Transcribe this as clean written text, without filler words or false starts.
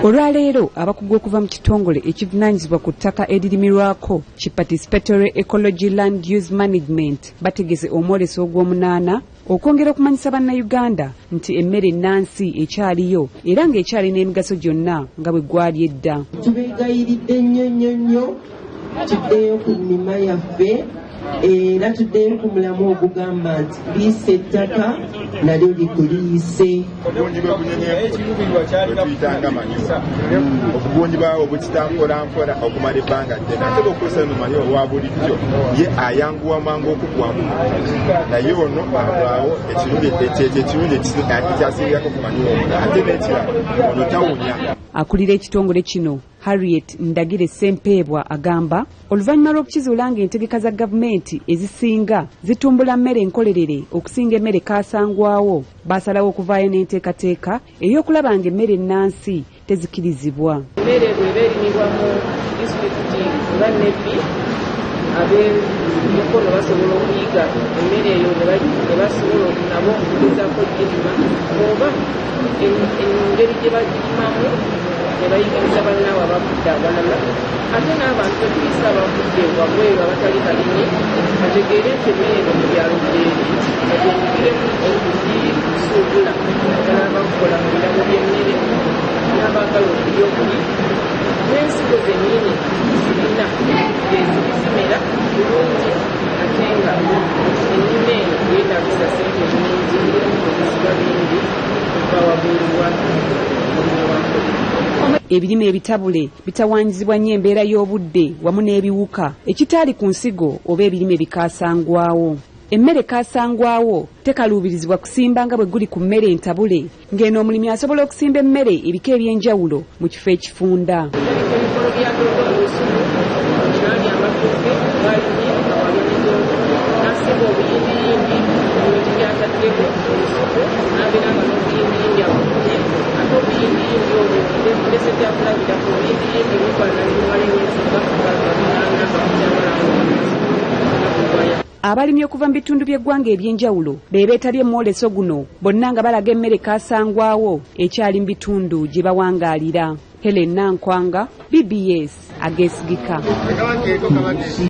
Olwaleero abakugu okuva mu kitongole ekivunaanyizibwa ku ttaka eririmirwako ki Participatory Ecology Land Use Management bategese omwoleso ogw'omunaana okwongera okumanyisa Bannayuganda nti emmere ennansi ekyaliyo era ng'ekyalina emigaso gyonna nga bwe gwali edda. Tubeegayiridde nnyo nnyo nnyo tuddeyo ku nnima yaffe era tuddeyo ku mulamu ogugamba nti liisa ettaka nalyo likuliise. Obungi bw'ebuyitanga manure, obungi bwawo bukita mpola mpola okumala ebbanga ddene, ate bwokozesa no manure owa bulijjo ye ayanguwa mangu okugwamu, naye ono alwawo. Ekirungi ekirungi ekyasingirako ku manure omulala, ate n'ekirala, ono tawunya. Akulira ekitongole kino, Harriet Ndagire Sempeebwa, agamba oluvannyuma lw'okukizuula ng'entegeka za gavumenti ezisinga zitumbula mmere enkolerere okusinga emmere kaasangwawo, baasalawo okuvaayo n'enteekateeka ey'okulaba ng'emmere ennansi tezikirizibwa. Emmere bw'eba erimibwa mu disitulikiti nga Nebbi, ab'Mukono basobola okuyiga emmere eyo ne basobola nabo okugezaako ogirima oba engeri gye bagirimamu ne bayigiriza bannaabwe abavudde abalala, ate n'abantu betuyise abavudde wabweru abatali balimi bategeere nti emmere eno mu byalo gyeri, bagyenyigiremu okugisuubula, naddala abakola mu birabo by'emmere n'abaagala okulya obuli n'ensigo zennyini zirina eziri zimera bulungi, ate nga ennima eno yeetagisa ssente nnyingi, ebiziba bingi okuva wabweru wa mulimi wa nkole. Ebirime ebitabule bitawaanyizibwa nnyo embeera y'obudde wamu n'ebiwuka, ekitaali ku nsigo oba ebirime bikaasangwawo. Emmere kaasangwawo tekaluubirizibwa kusimba nga bwe guli ku mmere entabule, ng'eno omulimi asobola okusimba emmere ebika eby'enjawulo mu kifo ekifunda. Ebikolo bya doodo mu lusuku kyali amatooke galimye nga walimye doodo, n'asimba obuyindiyindi mu miti gy'ataddeko mu lusuku, n'abeera nga n'obuyindiyindi abufunye. Ate obuyindiyindi obwo, ndese byakulabirako, obuyindiyindi bufaanana bumala emyezi nga 6, 8 nga bukyamala nga. Abalimi okuva mu bitundu by'eggwanga eby'enjawulo be beetabye mu mwoleso guno, bonna nga balaga emmere kaasangwawo ekyali mu bitundu gye bawangaalira. Helen Nankwanga, BBS Ageesigika.